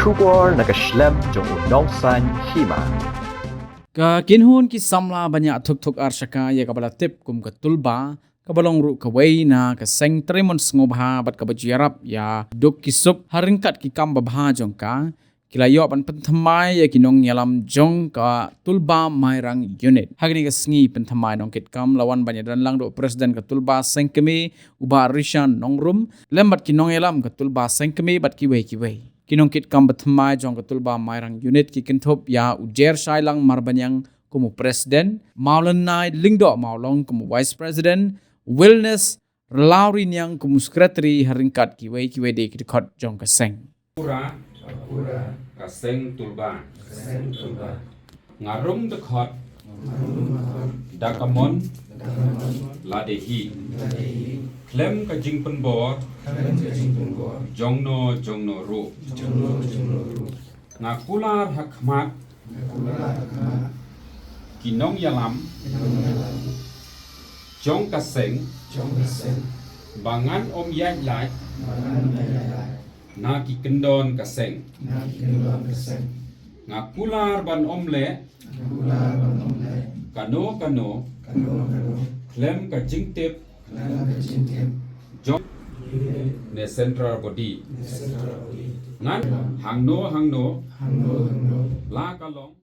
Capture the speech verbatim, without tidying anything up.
Khubor na ka shlem jong u nongsaiñ hima. Ka kynhun ki samla ban ïa thuk thuk ar shaka ïa kaba la tip kum ka Tulba, kaba long ruh kawei na ka seng trei mon sngewbha bad kaba ju ïarap ïa duk ki suk ha ryngkat ki kam babha jong ka, ki la ïoh ban pynthymmai ïa ki nongïalam jong ka Tulba Mairang Unit. Ha kane ka sngi pynthymmai nongkitkam la wan ban ïadon lang da u President ka Tulba Seng Kmie, u Bah Rishan Nongrum, lem bad ki nongïalam ka Tulba Seng Kmie bad kiwei kiwei. Ki nongkitkam pynthymmai jong ka Tulba Mairang Unit ki kynthup ïa u Jer Shailang Marbaniang kum u President, Mawlannai Lyngdoh Mawlong kum u Vice President, Wilnes Rlawriniang kum u Secretary, ha ryngkat kiwei kiwei de ki dkhot jong ka seng. Pura, ka seng Tulba. Nga rung dkhot, da ka mon, lade hi. Khlem ka jingpynbor, jongno jongno ruh. Nga kular ha khmat, ki nongïalam, jong ka seng, ba ngan ym ïaid lait, na ki kyndon ka seng. Nga kular ban ym leh, kano kano, khlem ka jingtip, jong ne central body. Ngan hangno hangno, la ka long,